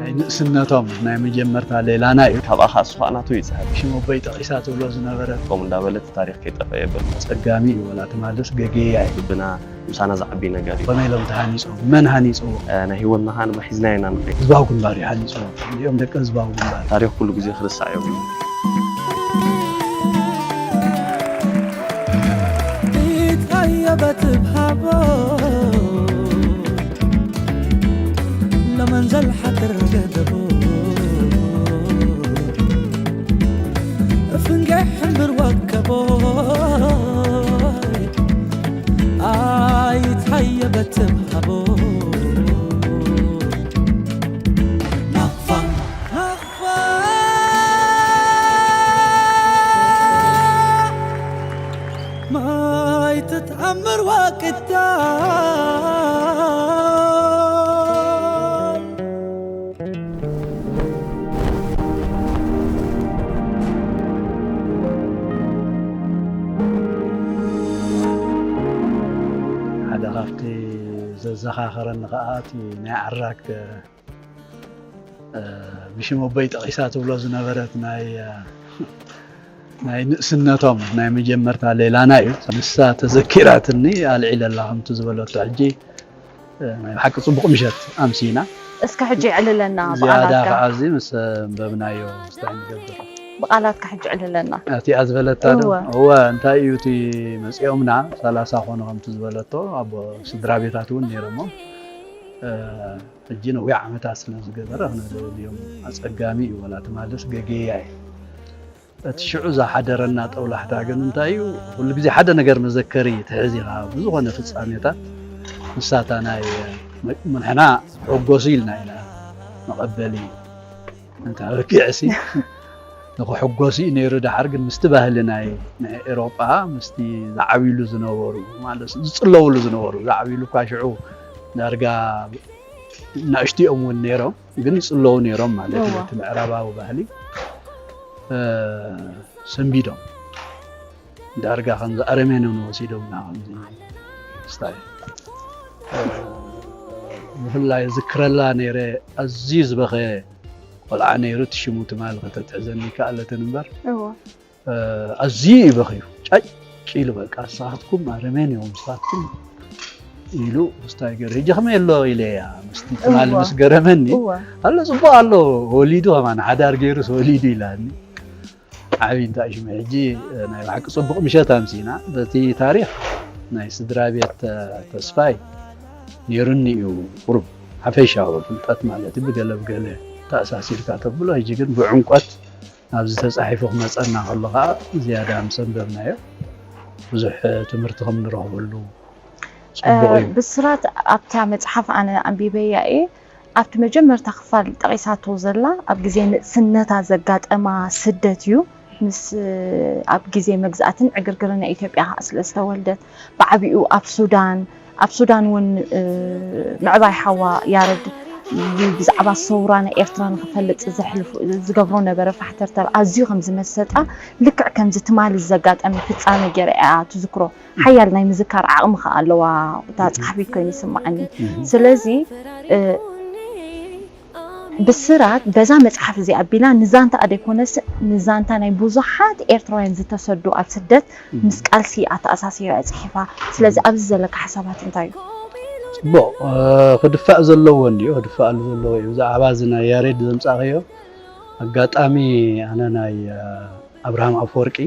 ናይ ንእስነቶም ናይ መጀመርታ ሌላና እዩ። ካብኣ ከዓ እሱ ከዓ ናቱ ይፅሕፍ። ሽም ኣቦይ ጠቒሳ ትብሎ ዝነበረት። ከምኡ እንዳበለት ታሪኽ ከይጠፍአ የብል። ኣፀጋሚ እዩ፣ ወላ ትማልስ ገጌያ እዩ። ልብና ምሳና ዝዓቢ ነገር እዩ። ከመይ ኢሎም ተሃኒፆም? መን ሃኒፅዎ? እ፣ ናይ ህይወትና ከዓ ንሕና ሒዝናዮ ኢና ንኸይድ። ህዝባዊ ግንባር እዩ ሃኒፅዎ። እዚኦም ደቂ ህዝባዊ ግንባር። ታሪኽ ኩሉ ግዜ ክርስዕ እዮም። ይትኣየበት ብሃቦ ለመን ዘልሓትር ገደቦ ፍንጌሕ እምብር ወከቦ ኣይትኣየበት ብሃቦ ናቕፋ ናቕፋ ማይ ትትኣምር ዋቅታ ሓደ ካብቲ ዘዘኻኸረኒ ከዓ እቲ ናይ ዓራክ ብሽም ኣቦይ ጠቒሳ ትብሎ ዝነበረት ናይ ናይ ንእስነቶም ናይ መጀመርታ ሌላና እዩ። ንሳ ተዘኪራትኒ ኣልዒለላ ከምቲ ዝበለቶ ሕጂ ናይ ብሓቂ ፅቡቕ ምሸት ኣምሲና። እስከ ሕጂ የዕልለና ዝያዳ ብቓላትካ ከዓ እዚ ምስ ኣንበብናዮ ስታይ ንገብር። ብቓላትካ ሕጂ የዕልለና። እቲኣ ዝበለታ ዶ እወ። እወ እንታይ እዩ እቲ መፂኦምና ሰላሳ ኮኑ ከምቲ ዝበለቶ ኣብ ስድራ ቤታት እውን ነይሮሞ ሕጂ ነዊሕ ዓመታት ስለ ዝገበረ ክንብሎም ኣፀጋሚ እዩ። ወላ ትማልስ ገጌያ እዩ። እቲ ሽዑ ዝሓደረና ጠውላሕታ ግን እንታይ እዩ? ኩሉ ግዜ ሓደ ነገር መዘከሪ ትሕዝ ኢኻ። ብዝኾነ ፍጻሜታት ንሳታ ናይ ንሕና ሕጎሱ ኢልና ኢና መቐበሊ እንተ በጊዕሲ ንክሕጎሱ እዩ ነይሩ። ደሓር ግን ምስቲ ባህሊ ናይ ናይ ኤሮጳ ምስቲ ዝዓብይሉ ዝነበሩ ማለት ዝጽለውሉ ዝነበሩ ዝዓብይሉ እኳ ሽዑ ዳርጋ ናእሽቲኦም እውን ነይሮም ግን ይጽለዉ ነይሮም ማለት እዩ። እቲ ምዕራባዊ ባህሊ ሰንቢዶም ዳርጋ ከምዚ ኣረሜን እዮም ወሲዶምና ከምዚ ስታይ ብፍላይ ዝክረላ ነይረ ኣዝዩ ዝበኸ ቆልዓ ነይሩ። እቲ ሽሙ ትማሊ ከተትሕዘኒ ይከኣለትን እምበር ኣዝዩ እዩ በኺዩ ጫጭ ኢሉ በቃ ንስኻትኩም ኣረሜን እዮም ንስኻትኩም ኢሉ ስታይ ገይሩ ሕጂ ከመይ ኣሎ ኢለ እያ ምስቲ ትማሊ ምስ ገረመኒ ኣሎ ፅቡቅ ኣሎ ወሊዱ ከማን ሓዳር ገይሩስ ወሊዱ ኢላኒ። ዓብይ እንታይ ሽሙ ሕጂ ናይ ብሓቂ ፅቡቅ ምሸት ኣምሲና በቲ ታሪክ ናይ ስድራ ቤት ተስፋይ ነይሩኒ እዩ ቁሩብ ሓፈሻዊ ፍልጠት ማለት እዩ ብገለ ብገለ ተኣሳሲርካ ተብሎ ሕጂ ግን ብዕምቆት ኣብዚ ተፃሒፉ ክመፀና ከሎ ከዓ ዝያዳ ምስ ኣንበብናዮ ብዙሕ ትምህርቲ ከም ንረኽበሉ ፅቡቅ እዩ። ብስራት ኣብታ መፅሓፍ ኣነ ኣንቢበያ እየ ኣብቲ መጀመርታ ክፋል ጠቒሳቶ ዘላ ኣብ ግዜ ንእስነታ ዘጋጠማ ስደት እዩ። ምስ ኣብ ግዜ መግዛእትን ዕግርግርን ናይ ኢትዮጵያ ከዓ ስለ ዝተወልደት ብዓቢኡ ኣብ ሱዳን ኣብ ሱዳን እውን ምዕባይ ሓዋ ያረድ ብዛዕባ ሰውራ ናይ ኤርትራ ንክፈልጥ ዝገብሮ ነበረ ፋሕተርተር ኣዝዩ ከም ዝመሰጣ ልክዕ ከምዚ ትማሊ ዘጋጠመ ፍጻመ ገይራ እያ ትዝክሮ። ሓያል ናይ ምዝካር ዓቕሚ ከኣ ኣለዋ እታ ጸሓፊት ኮይኑ ይስምዓኒ። ስለዚ ብስራት በዛ መጽሓፍ እዚኣ ኣቢላ ንዛንታኣ ዘይኮነስ ንዛንታ ናይ ብዙሓት ኤርትራውያን ዝተሰዱ ኣብ ስደት ምስ ቃልሲ ኣተኣሳሲራ እያ ጽሒፋ። ስለዚ ኣብዚ ዘለካ ሓሳባት እንታይ እዩ? ጽቡቕ ክድፋእ ዘለዎ እንድዩ ክድፈኣሉ ዘለዎ እዩ። ብዛዕባ እዚ ናይ ያሬድ ዘምጻእኽዮ ኣጋጣሚ ኣነ ናይ ኣብርሃም ኣፈወርቂ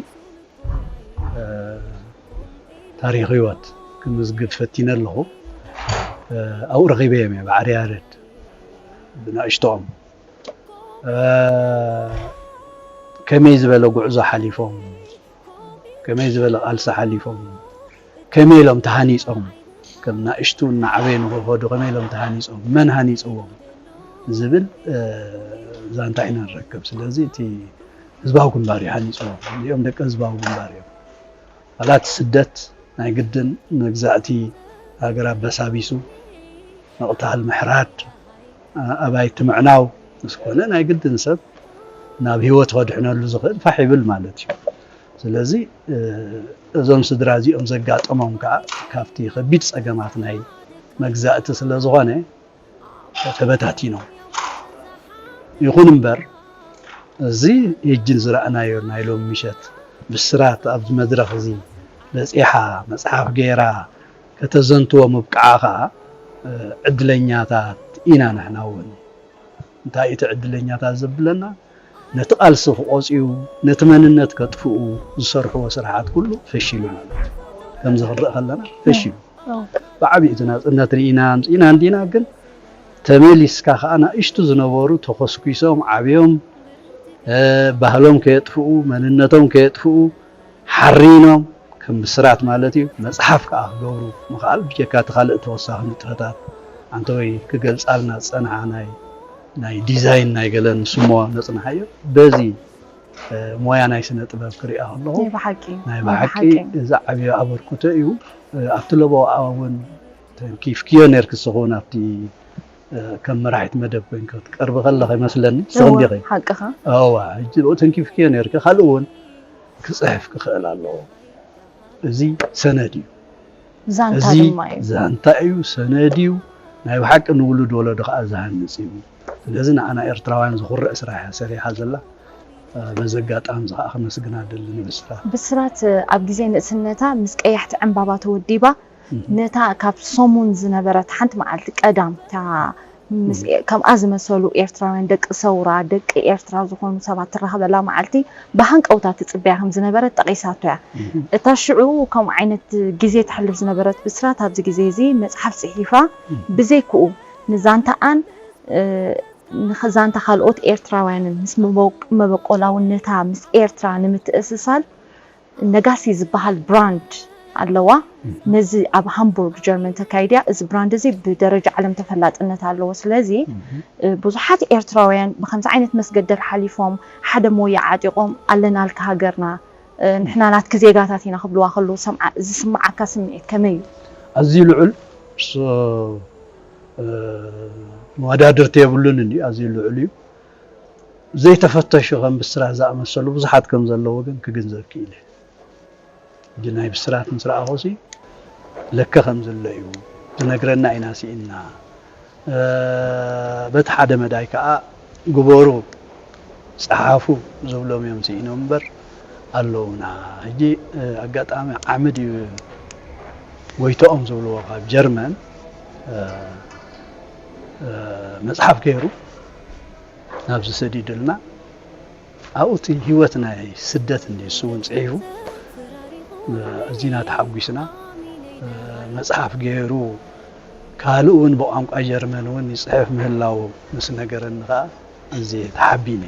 ታሪኽ ህይወት ክምዝግብ ፈቲነ ኣለኹ። ኣብኡ ረኺበዮም እየ በዓል ያሬድ ብንእሽቶኦም ከመይ ዝበለ ጉዕዞ ሓሊፎም፣ ከመይ ዝበለ ቃልሲ ሓሊፎም፣ ከመይ ኢሎም ተሃኒፆም፣ ከም ናእሽቱ እናዓበዩ ንኽኸዱ ከመይ ኢሎም ተሃኒፆም፣ መን ሃኒፅዎም ዝብል ዛንታ ኢና ንረክብ። ስለዚ እቲ ህዝባዊ ግንባር እዩ ሃኒፅዎም። እዚኦም ደቂ ህዝባዊ ግንባር እዮም። ዋላ እቲ ስደት ናይ ግድን መግዛእቲ ሃገር ኣበሳቢሱ ምቕታል፣ ምሕራድ፣ ኣባይቲ ምዕናው ምስ ኮነ ናይ ግድን ሰብ ናብ ህይወት ከድሕነሉ ዝኽእል ፋሕ ይብል ማለት እዩ። ስለዚ እዞም ስድራ እዚኦም ዘጋጠሞም ከዓ ካብቲ ከቢድ ፀገማት ናይ መግዛእቲ ስለ ዝኾነ ተበታቲኖም ይኹን እምበር፣ እዚ ሕጂ ዝረኣናዮ ናይ ሎሚ ምሸት ብስራት ኣብዚ መድረኽ እዚ በጺሓ መጽሓፍ ገይራ ከተዘንትዎ ምብቃዓ ኸኣ ዕድለኛታት ኢና። ንሕና እውን እንታይ እቲ ዕድለኛታት ዘብለና? ነቲ ቃልሲ ክቖጽዩ፣ ነቲ መንነት ከጥፍኡ ዝሰርሕዎ ስራሓት ኩሉ ፈሺሉ ማለት እዩ። ከምዚ ክንርኢ ከለና ፈሺሉ። ብዓቢኡ እቲ ናጽነት ርኢና ኣምጺእና እንዲና፣ ግን ተመሊስካ ከኣ ናእሽቱ ዝነበሩ ተኾስኲሶም ዓብዮም፣ ባህሎም ከየጥፍኡ፣ መንነቶም ከየጥፍኡ ሓሪኖም ከም ብስራት ማለት እዩ፣ መጽሓፍ ከኣ ክገብሩ ምኽኣል ብጀካ እቲ ካልእ ተወሳኺ ንጥፈታት ኣንተ ወይ ክገልጻልና ዝጸንሓ ናይ ናይ ዲዛይን ናይ ገለ ንስሞ ነጽንሓዮ። በዚ ሞያ ናይ ስነ ጥበብ ክሪኣ ከለኹ ናይ ብሓቂ ናይ ናይ ብሓቂ ብሓቂ እዚ ዓብዪ ኣበርክቶ እዩ። ኣብቲ ለበዋ እውን ተንኪፍክዮ ነርኪ ስኹን ኣብቲ ከም መራሒት መደብ ኮይንኪ ክትቀርቢ ከለኺ ይመስለኒ። ንስኹም እወ፣ ዲኺ? ሓቅኻ። እዋ፣ ሕጂ ብኡ ተንኪፍክዮ ነርኪ። ካልእ እውን ክጽሕፍ ክኽእል ኣለዎ። እዚ ሰነድ እዩ። ዛንታ እዚ ድማ እዩ። ዛንታ እዩ፣ ሰነድ እዩ። ናይ ብሓቂ ንውሉድ ወለዶ ከዓ ዝሃንጽ እዩ። ስለዚ ንዓና ኤርትራውያን ዝኹርዕ ስራሕ እያ ሰሪሓ ዘላ። በዚ ኣጋጣሚ እዚ ከዓ ከመስግና ደሊ ንብስራት። ብስራት ኣብ ግዜ ንእስነታ ምስ ቀያሕቲ ዕምባባ ተወዲባ ነታ ካብ ሰሙን ዝነበረት ሓንቲ መዓልቲ ቀዳም እታ ምስ ከምኣ ዝመሰሉ ኤርትራውያን ደቂ ሰውራ፣ ደቂ ኤርትራ ዝኾኑ ሰባት ትራኸበላ መዓልቲ ብሃንቀውታ ትጽበያ ከም ዝነበረት ጠቒሳቶ እያ። እታ ሽዑ ከምኡ ዓይነት ግዜ ተሕልፍ ዝነበረት ብስራት ኣብዚ ግዜ እዚ መጽሓፍ ጽሒፋ ብዘይክኡ ንዛንታኣን ንዛንታ ካልኦት ኤርትራውያንን ምስ መበቆላውነታ ምስ ኤርትራ ንምትእስሳል ነጋሲ ዝበሃል ብራንድ ኣለዋ። ነዚ ኣብ ሃምቡርግ ጀርመን ተካይድያ። እዚ ብራንድ እዚ ብደረጃ ዓለም ተፈላጥነት ኣለዎ። ስለዚ ብዙሓት ኤርትራውያን ብከምዚ ዓይነት መስገደል ሓሊፎም ሓደ ሞያ ዓጢቖም ኣለናልካ ሃገርና ንሕና ናትኪ ዜጋታት ኢና ክብልዋ ከለዉ ዝስምዓካ ስምዒት ከመይ እዩ? ኣዝዩ ልዑል መወዳድርቲ የብሉን እንዲ ኣዝዩ ልዑል እዩ። ዘይተፈተሹ ከም ብስራት ዝኣመሰሉ ብዙሓት ከም ዘለዉ ግን ክግንዘብ ክኢለ። ሕጂ ናይ ብስራት ምስ ረኣኹሲ ለከ ከም ዘሎ እዩ ዝነግረና ኢና ስኢንና። በቲ ሓደ መዳይ ከዓ ግበሩ፣ ጸሓፉ ዝብሎም እዮም ስኢኖም እምበር ኣለዉና። ሕጂ ኣጋጣሚ ዓምድ እዩ ጎይቶኦም ዝብልዎ ካብ ጀርመን መጽሓፍ ገይሩ ናብዚ ሰዲዱልና ኣብኡ እቲ ህይወት ናይ ስደት እንዲ እሱ እውን ጽሒፉ እዚና ተሓጒስና። መጽሓፍ ገይሩ ካልእ እውን ብቋንቋ ጀርመን እውን ይጽሕፍ ምህላው ምስ ነገረኒ ከዓ እዚ ተሓቢነ።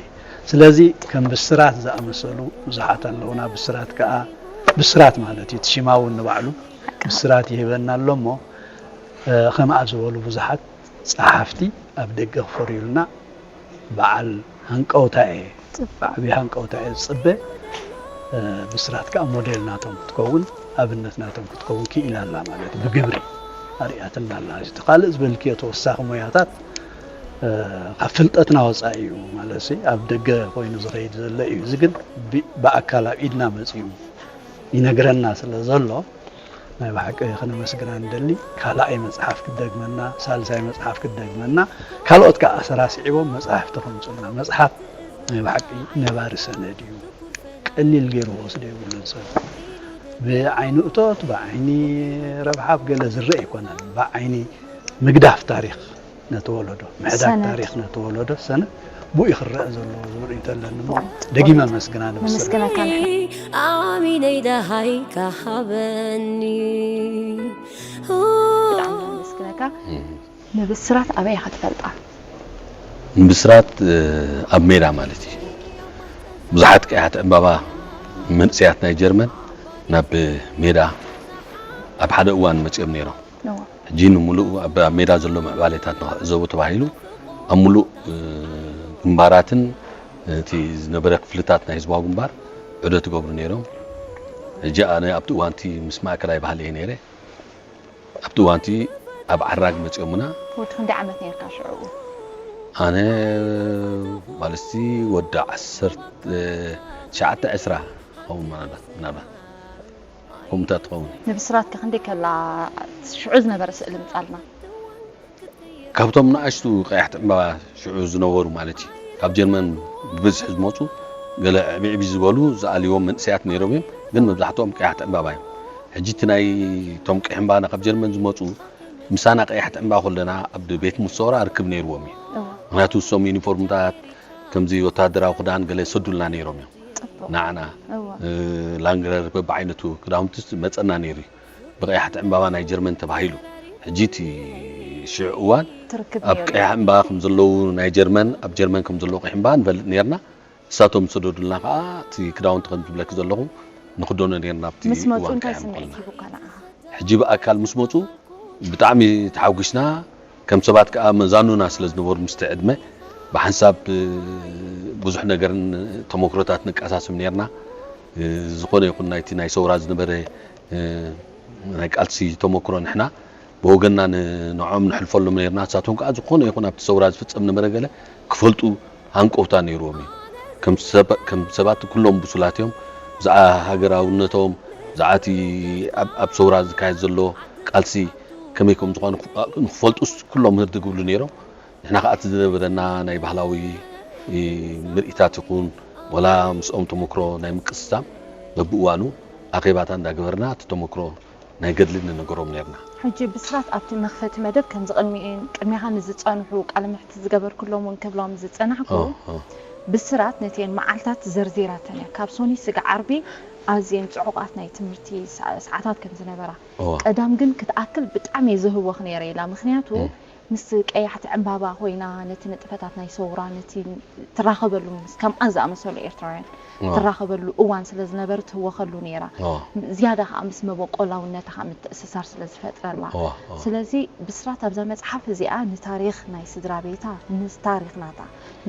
ስለዚ ከም ብስራት ዝኣመሰሉ ብዙሓት ኣለውና። ብስራት ከዓ ብስራት ማለት እዩ። እቲ ሽማ እውን ንባዕሉ ብስራት ይህበና ኣሎ እሞ ከምኣ ዝበሉ ብዙሓት ጸሓፍቲ ኣብ ደገ ክፈርዩልና በዓል ሃንቀውታ እየ፣ ብዓብዪ ሃንቀውታ እየ ዝጽበ። ብስራት ከዓ ሞዴል ናቶም ክትከውን ኣብነት ናቶም ክትከውን ክኢላ ኣላ ማለት እዩ። ብግብሪ ኣርእያትና ኣላ። እቲ ካልእ ዝበልክዮ ተወሳኺ ሞያታት ካብ ፍልጠትና ወፃኢ እዩ ማለት ሲ ኣብ ደገ ኮይኑ ዝኸይድ ዘሎ እዩ። እዚ ግን ብኣካል ኣብ ኢድና መፂኡ ይነግረና ስለ ዘሎ ናይ ብሓቂ ክነመስግና ንደሊ። ካልኣይ መጽሓፍ ክደግመና፣ ሳልሳይ መጽሓፍ ክደግመና፣ ካልኦት ከኣ ኣሰራሲዕዎም መጽሓፍቲ ከምጹልና። መጽሓፍ ናይ ብሓቂ ነባሪ ሰነድ እዩ። ቀሊል ገይሩ ክወስዶ የብሉን ሰብ። ብዓይኒ እቶት፣ ብዓይኒ ረብሓ፣ ብገለ ዝረአ ኣይኮነን። ብዓይኒ ምግዳፍ ታሪኽ ነቲ ወለዶ፣ ምሕዳግ ሰነድ። ታሪኽ ነቲ ወለዶ ሰነድ ብኡ ክረአ ዘለዎ ዝብል ርእይቶ ኣለኒ እሞ ደጊመ ኣመስግና ንብስራት። ነመስግነካ ንሕና። ኣሚነይ ደሃይ ከሃበኒ። ብጣዕሚ ነመስግነካ። ንብስራት ኣበይ ኢኻ ትፈልጣ? ንብስራት ኣብ ሜዳ ማለት እዩ። ብዙሓት ቀያሕቲ ዕምባባ መንእሰያት ናይ ጀርመን ናብ ሜዳ ኣብ ሓደ እዋን መጺኦም ነይሮም። ሕጂ ንምሉእ ኣብ ሜዳ ዘሎ ምዕባሌታት ንኽዕዘቡ ተባሂሉ ኣብ ምሉእ ግንባራትን እቲ ዝነበረ ክፍልታት ናይ ህዝባዊ ግንባር ዑደት ይገብሩ ነይሮም። ሕጂ ኣነ ኣብቲ እዋንቲ ምስ ማእከላይ ባህሊ እየ ነይረ። ኣብቲ እዋንቲ ኣብ ዓራግ መጺኦምና። ወዲ ክንደይ ዓመት ነይርካ ሽዑ? ኣነ ማለትሲ ወዲ ዓሰርተ ትሽዓተ ዕስራ ኸውን ምናልባት ምናልባት ከምኡታት ትኸውን። ንብስራትከ ክንደይ ከላ ሽዑ ዝነበረ ስእሊ ምጻልና? ካብቶም ንኣሽቱ ቀያሕቲ ዕምባባ ሽዑ ዝነበሩ ማለት እዩ። ካብ ጀርመን ብብዝሒ ዝመፁ ገለ ዕብዕቢ ዝበሉ ዝኣልዎም መንእሰያት ነይሮም እዮም። ግን መብዛሕትኦም ቀያሕቲ ዕምባባ እዮም። ሕጂ እቲ ናይ እቶም ቀይሕ ዕምባባና ካብ ጀርመን ዝመፁ ምሳና ቀያሕቲ ዕምባባ ከለና ኣብ ቤት ሙሰወራ ርክብ ነይርዎም እዩ። ምክንያቱ እሶም ዩኒፎርምታት ከምዚ ወታደራዊ ክዳን ገለ ይሰዱልና ነይሮም እዮም። ንዓና ላንግረር በብዓይነቱ ክዳውንቲ መፀና ነይሩ እዩ። ብቀያሕቲ ዕምባባ ናይ ጀርመን ተባሂሉ። ሕጂ እቲ ሽዑ እዋን ኣብ ቀያሕ ዕምባባ ከም ዘለዉ ናይ ጀርመን ኣብ ጀርመን ከም ዘለዉ ቀይሕ ዕምባባ ንፈልጥ ነርና። እሳቶም ዝሰደዱልና ከዓ እቲ ክዳውንቲ ከም ዝብለኪ ዘለኹ ንክደኖ ነርና ኣብቲ ምስ መፁ እዋን እንታይ ቀያሕ ስምዒት ምኮንና። ሂቡካ ንዓኻ? ሕጂ ብኣካል ምስ መፁ ብጣዕሚ ተሓጒስና። ከም ሰባት ከዓ መዛኑና ስለ ዝነበሩ ምስቲ ዕድመ ብሓንሳብ ብዙሕ ነገርን ተመክሮታት ንቀሳስም ነርና። ዝኾነ ይኹን ናይቲ ናይ ሰውራ ዝነበረ ናይ ቃልሲ ተመክሮ ንሕና ብወገንና ንዕኦም ንሕልፈሎም ነርና። ንሳቶም ከዓ ዝኾነ ይኹን ኣብቲ ሰውራ ዝፍፀም ነበረ ገለ ክፈልጡ ሃንቀውታ ነይርዎም እዩ። ከም ሰባት ኩሎም ብሱላት እዮም። ብዛዕባ ሃገራውነቶም፣ ብዛዕባ እቲ ኣብ ሰውራ ዝካየድ ዘሎ ቃልሲ ከመይ ከም ዝኾነ ንክፈልጡስ ኩሎም ህርድግ ይብሉ ነይሮም። ንሕና ከዓ እቲ ዝነበረና ናይ ባህላዊ ምርኢታት ይኹን ወላ ምስኦም ተመክሮ ናይ ምቅስሳም በብእዋኑ ኣኼባታ እንዳገበርና እቲ ተመክሮ ናይ ገድሊ ንነገሮም ነርና። ሕጂ ብስራት ኣብቲ መኽፈቲ መደብ ከምዚ ቅድሚኡ ቅድሚኻ ንዝጸንሑ ቃለ መሕትት ዝገበርኩሎም እውን ክብሎም ዝጸናሕኩ ብስራት ነቲአን መዓልታት ዘርዚራተን እያ። ካብ ሶኒ ስጋዕ ዓርቢ ኣዝየን ጽዑቓት ናይ ትምህርቲ ሰዓታት ከም ዝነበራ። ቀዳም ግን ክትኣክል ብጣዕሚ እየ ዝህወኽ ነይረ ኢላ። ምኽንያቱ ምስ ቀያሕቲ ዕምባባ ኮይና ነቲ ንጥፈታት ናይ ሰውራ ነቲ ትራኸበሉ ምስ ከምኣን ዝኣመሰሉ ኤርትራውያን ትራኸበሉ እዋን ስለ ዝነበር ትህወኸሉ ነይራ። ዝያዳ ከዓ ምስ መበቆላውነታ ከዓ ምትእስሳር ስለ ዝፈጥረላ። ስለዚ ብስራት ኣብዛ መፅሓፍ እዚኣ ንታሪኽ ናይ ስድራ ቤታ፣ ንታሪኽ ናታ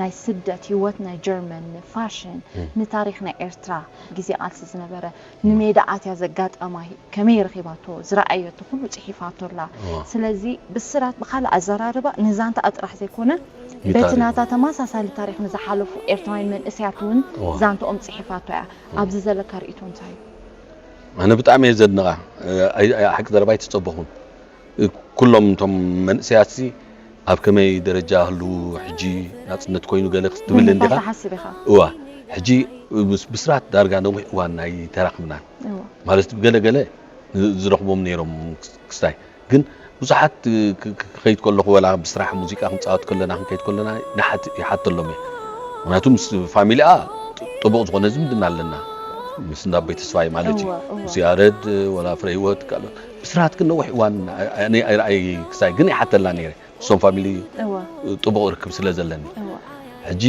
ናይ ስደት ህይወት ናይ ጀርመን፣ ንፋሽን፣ ንታሪኽ ናይ ኤርትራ ግዜ ቃልሲ ዝነበረ ንሜዳ ኣትያ ዘጋጠማ ከመይ ረኺባቶ ዝረኣየቶ ኩሉ ፅሒፋቶ ኣላ። ስለዚ ብስራት ብካልእ ኣዘራርባ ንዛንታኣ ጥራሕ ዘይኮነ በቲ ናታ ተመሳሳሊ ታሪኽ ንዝሓለፉ ኤርትራውያን መንእሰያት እውን ዛንትኦም ፅሒፋቶ እያ። ኣብዚ ዘለካ ርእይቶ እንታይ እዩ? ኣነ ብጣዕሚ እየ ዘድንቓ። ሓቂ ዘረባ ኣይተፀበኹን። ኩሎም እቶም መንእሰያትሲ ኣብ ከመይ ደረጃ ህልዉ ሕጂ ናፅነት ኮይኑ ገለ ክትብል እንታይ እንዲኻ? ትሓስብ ኢኻ? እዋ ሕጂ ብስራት ዳርጋ ነዊሕ እዋን ኣይተራኽብናን። እዋ። ማለት ገለ ገለ ዝረኽቦም ነይሮም ክስታይ ግን ብዙሓት ክኸይድ ከለኹ ወላ ብስራሕ ሙዚቃ ክንፃወት ከለና ክንከይድ ከለና ይሓተሎም እየ። ምክንያቱ ምስ ፋሚሊኣ ጥቡቕ ዝኾነ ዝምድና ኣለና ምስ እንዳ ኣቦይ ተስፋይ ማለት እዩ። ምስ ያረድ ወላ ፍረ ህይወት ካልኦት ብስራት ግን ነዊሕ እዋን ኣይረኣይ ክሳይ ግን ይሓተላ ነይረ። እሶም ፋሚሊ ጥቡቕ ርክብ ስለ ዘለኒ ሕጂ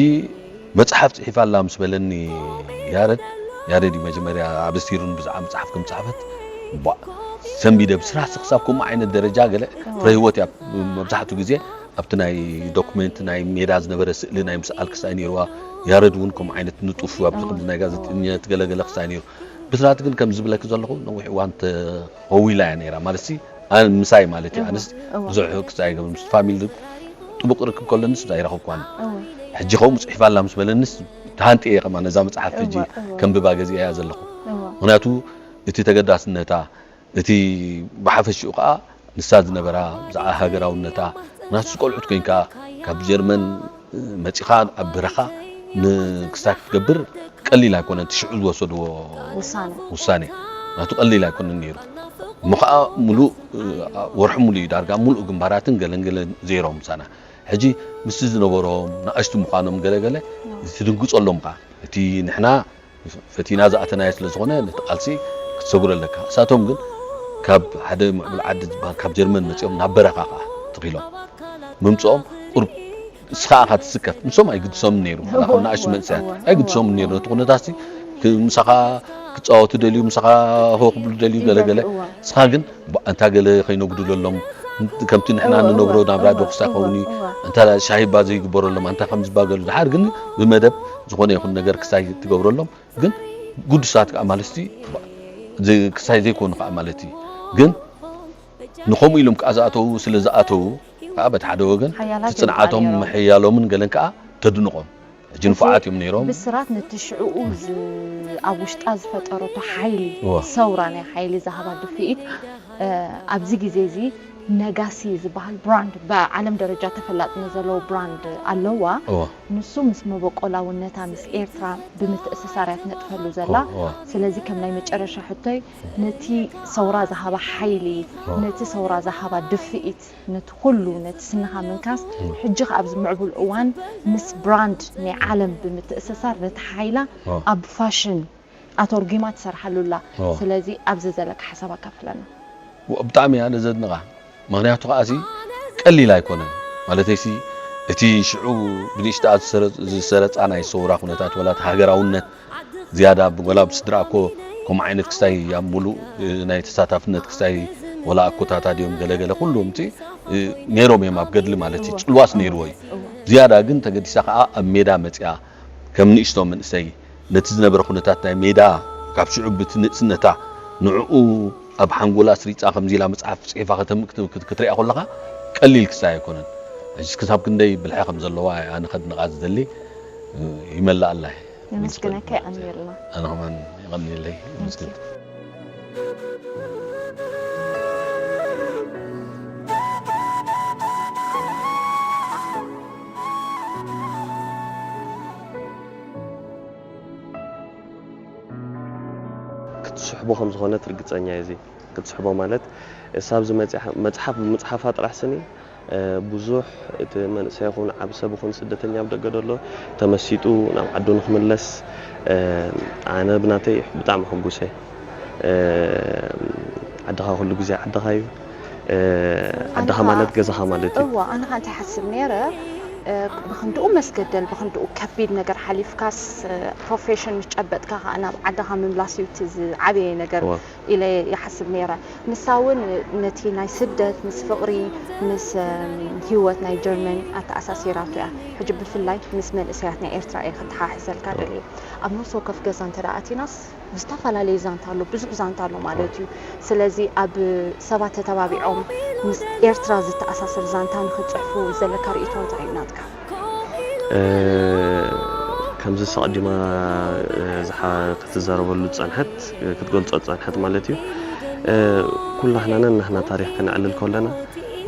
መፅሓፍ ፅሒፋ ኣላ ምስ በለኒ ያረድ ያረድ እዩ መጀመርያ ኣበስቲሩን ብዛዕባ መፅሓፍ ከም ፀሓፈት ሰንቢደ ብስራሕሲ ክሳብ ከምኡ ዓይነት ደረጃ ገለ ፍረ ህይወት እያ መብዛሕትኡ ግዜ ኣብቲ ናይ ዶክመንት ናይ ሜዳ ዝነበረ ስእሊ ናይ ምስኣል ክሳይ ነይርዋ ያረድ እውን ከምኡ ዓይነት ንጡፍ ኣብዚ ከምዚ ናይ ጋዜጠኛ ትገለገለ ክሳይ ነይሩ ብስራት ግን ከም ዝብለክ ዘለኹ ነዊሕ እዋን ተኸዊላ እያ ነይራ ማለት ምሳይ ማለት እዩ። ኣነስ ብዙሕ ክሳይ ኣይገብር ምስ ፋሚሊ ጥቡቅ ርክብ ከሎ ንስ ኣይረኸብኳን። ሕጂ ከምኡ ፅሒፋ ኣላ ምስ በለንስ ተሃንጥየ እየ ከማ ነዛ መፅሓፍ ሕጂ ከንብባ ገዚአ እያ ዘለኹ። ምክንያቱ እቲ ተገዳስነታ እቲ ብሓፈሽኡ ከዓ ንሳ ዝነበራ ብዛዕባ ሃገራውነታ ምክንያቱ ቆልዑት ኮይንካ ካብ ጀርመን መፂኻ ኣብ በረኻ ንክሳይ ክትገብር ቀሊል ኣይኮነን። እቲ ሽዑ ዝወሰድዎ ውሳነ ምክንያቱ ቀሊል ኣይኮነን ነይሩ። እሞ ከዓ ሙሉእ ወርሒ ሙሉእ እዩ ዳርጋ ሙሉእ ግንባራትን ገለን ገለን ዘይሮም ምሳና። ሕጂ ምስቲ ዝነበሮም ንኣሽቱ ምዃኖም ገለገለ ትድንግፀሎም ከዓ እቲ ንሕና ፈቲና ዝኣተናዮ ስለ ዝኾነ ነቲ ቃልሲ ክትሰጉሮ ኣለካ። እሳቶም ግን ካብ ሓደ ምዕቡል ዓዲ ዝበሃል ካብ ጀርመን መፂኦም ናብ በረኻ ከዓ ተኺሎም ምምፅኦም ቁሩብ እስኻ ኢኻ ትስከፍ። ንሶም ኣይግድሶምን ነይሩ። ዋላ ከም ንኣሽቱ መንእሰያት ኣይግድሶምን ነይሩ። ነቲ ኩነታትሲ ምሳኻ ክፃወቱ ደልዩ፣ ምሳኻ ሆ ክብሉ ደልዩ ገለ ገለ። እስኻ ግን ኣንታ ገለ ከይነጉድለሎም ከምቲ ንሕና ንነብሮ ናብራ ዶ ክሳብ ከውን እዩ ኣንታ ሻሂ እባ ዘይግበረሎም ኣንታ ከምዚ እባ ገሉ ድሓር ግን ብመደብ ዝኾነ ይኹን ነገር ክሳይ ትገብረሎም ግን ጉዱሳት ከዓ ማለት ክሳይ ዘይኮኑ ከዓ ማለት እዩ ግን ንኸምኡ ኢሎም ከዓ ዝኣተዉ ስለ ዝኣተዉ ከዓ በቲ ሓደ ወገን እቲ ፅንዓቶም ምሕያሎምን ገለን ከዓ ተድንቖም ሕጂ ንፉዓት እዮም ነይሮም። ብስራት ነቲ ሽዕኡ ኣብ ውሽጣ ዝፈጠረቶ ሓይሊ ሰውራ ናይ ሓይሊ ዝሃባ ድፍኢት ኣብዚ ግዜ እዚ ነጋሲ ዝበሃል ብራንድ ብዓለም ደረጃ ተፈላጥነት ዘለዎ ብራንድ ኣለዋ። እዋ ንሱ ምስ መበቆላውነታ ምስ ኤርትራ ብምትእስሳር እያ ትነጥፈሉ ዘላ። እዋ ስለዚ ከም ናይ መጨረሻ ሕቶይ ነቲ ሰውራ ዝሃባ ሓይሊ፣ እዋ ነቲ ሰውራ ዝሃባ ድፍኢት፣ ነቲ ኩሉ ነቲ ስንኻ ምንካስ ሕጂ ከ ኣብዚ ምዕቡል እዋን ምስ ብራንድ ናይ ዓለም ብምትእስሳር ነቲ ሓይላ እዋ ኣብ ፋሽን ኣተርጒማ ትሰርሓሉ ኣላ። እዋ ስለዚ ኣብዚ ዘለካ ሓሳብ ኣካፍለና። ብጣዕሚ እያ ዘድንቓ። ምኽንያቱ ከዓሲ ቀሊል ኣይኮነን። ማለተይሲ እቲ ሽዑ ብንእሽተኣ ዝሰረ- ዝሰረጻ ናይ ሰውራ ኩነታት ወላ እቲ ሃገራውነት ዝያዳ ብ- ወላ ብስድራ እኮ ከምኡ ዓይነት ክስታይ ኣብ ሙሉእ እ፣ ናይ ተሳታፍነት ክስታይ ወላ ኣኮታታ ድዮም ገለገለ ኩሉም እቲ እ፣ ነይሮም እዮም ኣብ ገድሊ ማለት እዩ። ጽልዋስ ነይርዎ እዩ። ዝያዳ ግን ተገዲሳ ከዓ ኣብ ሜዳ መጽያ ከም ንእሽቶ መንእሰይ ነቲ ዝነበረ ኩነታት ናይ ሜዳ ካብ ሽዑ ብቲ ንእስነታ ንዕኡ ኣብ ሓንጎላ ኣስሪጻ ከምዚ ኢላ መጽሓፍ ጽሒፋ ከተም- ክት- ክት- ክትሪኣ ከለኻ ቀሊል ክሳይ ኣይኮነን። ሕጂ ክሳብ ክንደይ ብልሒ ከም ዘለዋ ኣነ ከድንቓ ዝደሊ እ፣ ይመላኣላ እየ። ነመስግነካ። የቐንየልና። ኣነ ከማን የቐንየለይ። የመስግን። ክትስሕቦ ከም ዝኾነት ርግጸኛ እየ። እዚ ክትስሕቦ ማለት እሳ ኣብዚ መጽሓ መጽሓፍ ብምጽሓፋ ጥራሕ ስኒ እ፣ ብዙሕ እቲ መንእሰይ ይኹን ዓቢ ሰብ ይኹን ስደተኛ ኣብ ደገ ዘሎ ተመሲጡ ናብ ዓዱ ንክምለስ እ፣ ኣነ ብናተይ ብጣዕሚ ሕጉሰ። እ፣ ዓድኻ ኩሉ ግዜ ዓድኻ እዩ። እ፣ ዓድኻ ኣነ ማለት ኸዓ- ገዛኻ ማለት እዩ። እዋ ኣነ ኸዓ እንታይ ሓስብ ነይረ እ፣ ብክንድኡ መስገደል ብክንድኡ ከቢድ ነገር ሓሊፍካስ እ፣ ፕሮፌሽን ምስ ጨበጥካ ከዓ ናብ ዓድኻ ምምላስ እዩ እቲ ዝዓበየ ነገር እዋ ኢለ ይሓስብ ነይረ። ንሳ እውን ነቲ ናይ ስደት ምስ ፍቕሪ ምስ እም፣ ህይወት ናይ ጀርመን ኣተኣሳሲራቶ እያ። ሕጂ ብፍላይ ምስ መንእሰያት ናይ ኤርትራ እየ ክተሓሕዘልካ ደልየ። ኣብ ነፍሲ ወከፍ ገዛ እንተ ደኣ ኣቲናስ ዝተፈላለየ ዛንታ ኣሎ፣ ብዙሕ ዛንታ ኣሎ ማለት እዩ። ስለዚ ኣብ ሰባት ተተባቢዖም ምስ ኤርትራ ዝተኣሳሰር ዛንታ ንኽጽሕፉ ዘለካ ርእይቶ እንታይ እዩ ናትካ? እ፣ ከምዚ ኣቐዲማ እ፣ ዝሓ- ክትዛረበሉ ዝጸንሐት እ፣ ክትገልጾ ዝጸንሐት ማለት እዩ። እ፣ ኩላህና ነናህና ታሪኽ ከነዕልል ከለና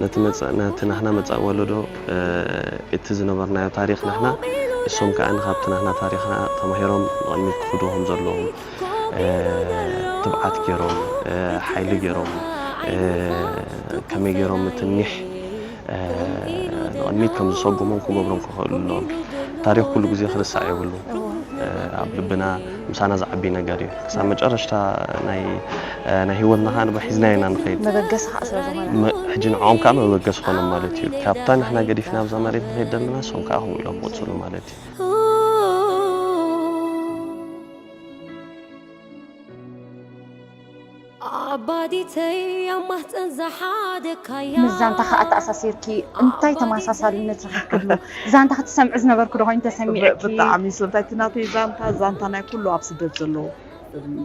ነቲ መጻ- ነቲ ናህና መጻኢ ወለዶ እ፣ እቲ ዝነበርናዮ ታሪኽ ናህና እሶም ከኣ ካብቲ ናህና ታሪኽና ተማሂሮም ንቕድሚት ክኽዱ ከም ዘለዎም እ፣ ትብዓት ገይሮም እ፣ ሓይሊ ገይሮም እ፣ ከመይ ገይሮም እቲ ኒሕ እ፣ ንቕድሚት ከም ዝሰጉሞም ክገብሮም ክኽእሉ ኣለዎም። ታሪኽ ኩሉ ግዜ ክርስዕ የብሉ። እ፣ ኣብ ልብና ምሳና ዝዓቢ ነገር እዩ። ክሳብ መጨረሽታ ናይ እ፣ ናይ ህይወትና ከዓ ንበ ሒዝናዮ ኢና ንኸይድ። መበገሲ ከዓ ስለ ዝኾነ መ- ሕጂ ንዕኦም ከዓ መበገሲ ኾኖም ማለት እዩ። ካብታ ንሕና ገዲፍና ኣብዛ መሬት ንኸይድ ዘለና እሶም ከዓ ከምኡ ኢሎም ክቕፅሉ ማለት እዩ። ኣባዲተይ ኣብ ማህፀን ዝሓደካያ ምስ ዛንታኻ ኣተኣሳሲርኪ እንታይ ተመሳሳልነት ረኺብክሉ? ዛንታ ክትሰምዒ ዝነበርኩ ዶ ኮይኑ ተሰሚዕኪ? ብጣዕሚ ስንታይ እቲ ናተይ ዛንታ ዛንታ ናይ ኩሉ ኣብ ስደት ዘለዉ እም፣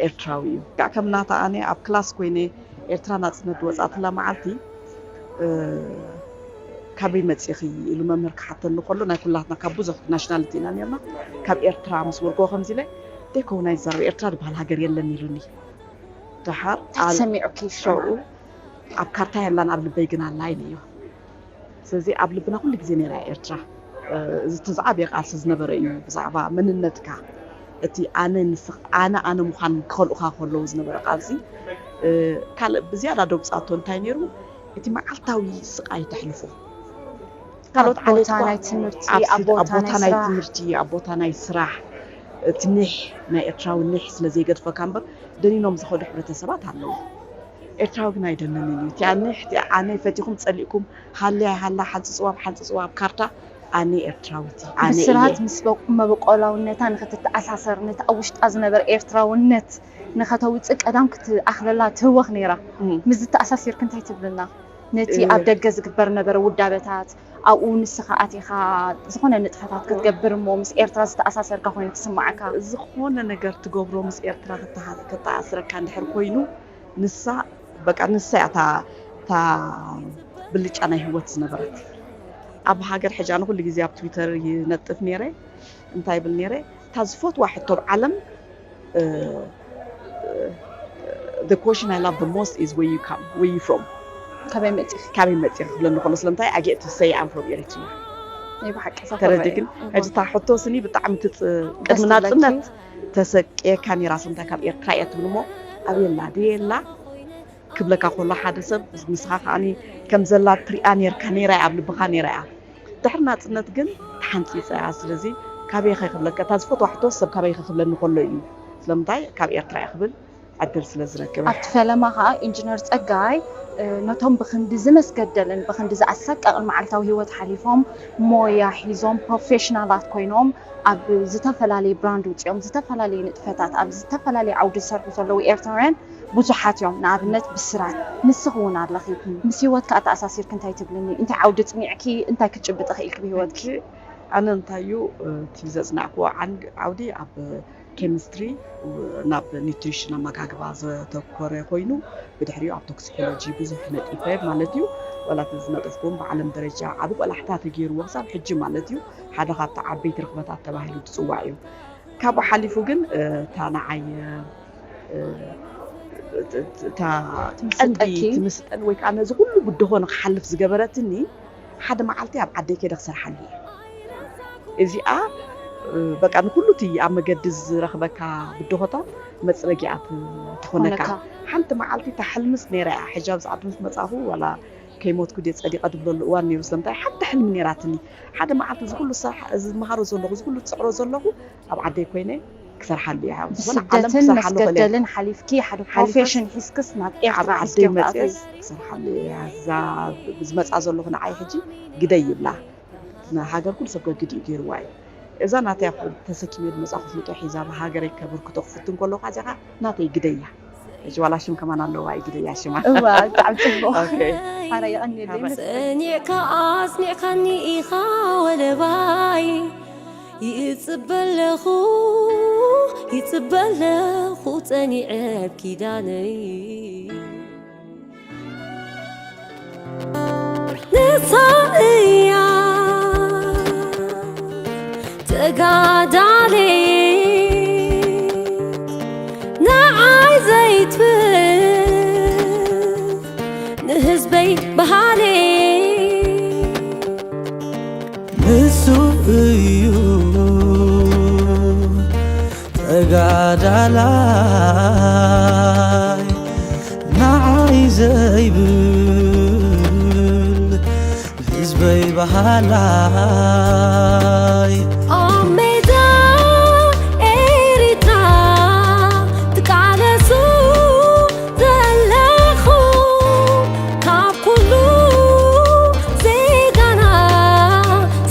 ኤርትራዊ እዩ። ከዓ ከም ናታ ኣነ ኣብ ክላስ ኮይነ ኤርትራ ናጽነት ዝወጻእትላ መዓልቲ እ፣ ካበይ መጺኺ ኢሉ መምህር ክሓተኒ ከሎ ናይ ኩላትና ካብ ብዙሕ ናሽናሊቲ ኢና ነርና። ካብ ኤርትራ ምስ በልክዎ ከምዚ ኢለ ደይኮው ናይ ዝዛረብ ኤርትራ ዝበሃል ሃገር የለን ኢሉኒ። ደሓር እንታይ ተሰሚዑኪ ሽዑ? ኣብ ካርታ የላን ኣብ ልበይ ግን ኣላ ኢለዮ። ስለዚ ኣብ ልብና ኩሉ ግዜ ነይራ እያ ኤርትራ። እ፣ እዚ እቲ ዝዓበየ ቃልሲ ዝነበረ እዩ ብዛዕባ መንነትካ። እቲ ኣነ ንስኽ ኣነ ኣነ ምዃን ክኸልኡኻ ከለዉ ዝነበረ ቃልሲ እ፣ ካልእ ብዝያዳ ደብጻቶ እንታይ ነይሩ እቲ መዓልታዊ ስቓይ ተሕልፎ። ካልኦት ኣብ ቦታ ዓሌት ናይ ትምህርቲ ኣብ ኣብ ቦታ ቦታ ናይ ናይ ስራሕ ትምህርቲ ኣብ ቦታ ናይ ስራሕ እቲ ኒሕ ናይ ኤርትራዊ ኒሕ ስለ ዘይገድፈካ እምበር ደኒኖም ዝኸዱ ሕብረተሰባት ኣለዉ። ኤርትራዊ ግን ኣይደነንን እዩ። እቲኣ ኒሕ እቲኣ ኣነ ፈቲኹም ጸሊእኩም ሃልያ ሃላ ሓንጽጽዋ ኣብ ሓንጽጽዋ ኣብ ካርታ ኣነ ኤርትራዊት ኣነ እየ። ብስራት ምስ በ- መበቆላውነታ ንክትተኣሳሰር ነቲ ኣብ ውሽጣ ዝነበረ ኤርትራውነት ንኸተውፅእ ቀዳም ክትኣኽለላ ትህወኽ ነይራ። እም። ምስ ዝተኣሳሲርክ እንታይ ትብልና? ነቲ እ- ኣብ ደገ ዝግበር ነበረ ውዳበታት ኣብኡ ንስኻ ኣቲኻ ዝኾነ ንጥፈታት ክትገብር እሞ ምስ ኤርትራ ዝተኣሳሰርካ ኮይኑ ክስምዓካ? ዝኾነ ነገር ትገብሮ ምስ ኤርትራ ክተሃ- ክተኣስረካ እንድሕር ኮይኑ ንሳ በቃ ንሳ እያ እታ እታ ብልጫ ናይ ህይወት ዝነበረት። ኣብ ሃገር ሕጂ ኣነ ኩሉ ግዜ ኣብ ትዊተር ይነጥፍ ነይረ እንታይ ይብል ነይረ እታ ዝፈትዋ ሕቶ ኣብ ዓለም the question I love the most is where you come where you from ካበይ መፂኺ? ካበይ መፂኺ ክብለኒ ከሎ ስለምንታይ I get to say I'm from Eritrea። ናይ ብሓቂ እዛ ተረዲክን? ኮበይ። ሕጂ እታ ሕቶ ስኒ ብጣዕሚ ትፅ- ቅድሚ ደስ ናፅነት ትብለኪ? ተሰቅየካ ነይራ ስለምንታይ ካብ ኤርትራ እያ ትብል እሞ ኣበየላ ድየላ ክብለካ ከሎ ሓደ ሰብ ንስኻ ከዓኒ ከም ዘላ ትሪኣ ነርካ ነይራ እያ ኣብ ልብኻ ነይራ እያ። ድሕሪ ናፅነት ግን ተሓንፂፀ እያ። ስለዚ ካበይ ኸ ክብለካ እታ ዝፈትዋ ሕቶ ሰብ ካበይ ኸ ክብለኒ ከሎ እዩ ስለምንታይ ካብ ኤርትራ እየ ክብል ዕድል ስለ ዝረክበ። ኣብቲ ፈለማ ከዓ ኢንጂነር ፀጋይ እ፣ ነቶም ብክንዲ ዝመስገደልን ብክንዲ ዝኣሰቀቕን መዓልታዊ ህይወት ሓሊፎም ሞያ ሒዞም ፕሮፌሽናላት ኮይኖም ኣብ ዝተፈላለየ ብራንድ ውፅኦም ዝተፈላለየ ንጥፈታት ኣብ ዝተፈላለየ ዓውዲ ዝሰርሑ ዘለዉ ኤርትራውያን ብዙሓት እዮም። ንኣብነት ብስራት ንስኺ እውን ኣለኺ። ምስ ህይወትካ ኣተኣሳሲርኪ እንታይ ትብልኒ? እንታይ ዓውዲ ፅኒዕኪ እንታይ ክትጭብጢ ክኢልኪ ብህይወትኪ? ኣነ እንታይ እዩ እቲ ዘፅናዕክዎ ዓንድ- ዓውዲ ኣብ ኬሚስትሪ ናብ ኒትሪሽን ኣመጋግባ ዘተኮረ ኮይኑ ብድሕሪኡ ኣብ ቶክሲኮሎጂ ብዙሕ ነጢፈ ማለት እዩ። ዋላ እቲ ዝነጠፍኩዎም ብዓለም ደረጃ ዓብ ቆላሕታ ተገይርዎ ክሳብ ሕጂ ማለት እዩ ሓደ ካብቲ ዓበይቲ ርኽበታት ተባሂሉ ዝፅዋዕ እዩ። ካብኡ ሓሊፉ ግን እታ ንዓይ እታ ቀንዲ ትምስጠኪ? ትምስጠን ወይ ከዓ ነዚ ኩሉ ብድሆ ንክሓልፍ ዝገበረትኒ ሓደ መዓልቲ ኣብ ዓደይ ከይደ ክሰርሓሉ እየ። እዚኣ በቃ ንኩሉ እቲ ኣብ መገዲ ዝረኽበካ ብድሆታት መፅረጊኣ ትኾነካ። ትኾነካ። ሓንቲ መዓልቲ እታ ሕልምስ ነይራ እያ። ሕጂ ኣብዚ ዓዲ ምስ መፃኹ ዋላ ከይሞትኩ ድየ ፀዲቐ ድብለሉ እዋን ነይሩ። ስለምንታይ ሓንቲ ሕልሚ ነይራትኒ። ሓደ መዓልቲ እዚ ኩሉ ስራሕ እዚ ዝመሃሮ ዘለኹ እዚ ኩሉ ዝፅዕሮ ዘለኹ ኣብ ዓደይ ኮይነ ክሰርሓሉ እየ። ዝኾነ ዓለም ብስደትን ክሰርሓሉ ክእል እየ። መስገደልን ሓሊፍኪ ሓደ ሓሊፈስ ፕሮፌሽን ሒዝክስ ናብ ኣብ ኤርትራ ዓደይ ሒዝኪ መፅየስ ክትኣትዊ። ክሰርሓሉ እየ። እዛ ዝመፃ ዘለኹ ንዓይ ሕጂ ግደይ ይብላ። ንሃገር ኩሉ ሰብ ገግድ እዩ ገይርዋ እዩ። እዛ ናተይ ኣብ ተሰኪመ ዝመፃኹ ፍልጦ ሒዛ ብሃገረይ ከበርክቶ ክፍትን ከለኹ እዚኣ ናተይ ግደይ እያ። ሕጂ ዋላ ሽም ከማን ኣለዋ እዩ ግደያ ሽማ። እዋ ብጣዕሚ ፅቡቕ። ኦኬ። ሓራ የቐንየለይ። ሓባይ። ጸኒዕካ ኣጽኒዕካኒ ኢኻ ወለባይ ይጽበ ኣለኹ ይጽበ ኣለኹ ጸኒዐ ኣብ ኪዳነይ ንሳ እያ ተጋዳሌት ንዓይ ዘይትብል ንህዝበይ በሃሌት ንሱ እዩ ተጋዳላይ ንዓይ ዘይብል ህዝበይ በሃላይ ኣብ ሜዳ ኤሪትራ ትቃለሱ ዘለኹ ካብ ኩሉ ዜጋና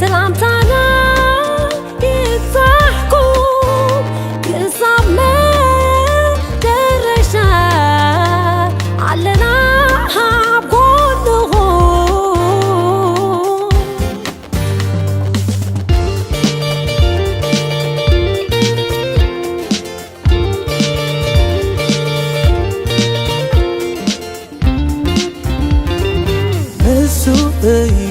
ሰላምታና ይብጻሕኩም ክሳብ መደረሻ ኣለና ኣብ ጎንኹም። ንሱ እዩ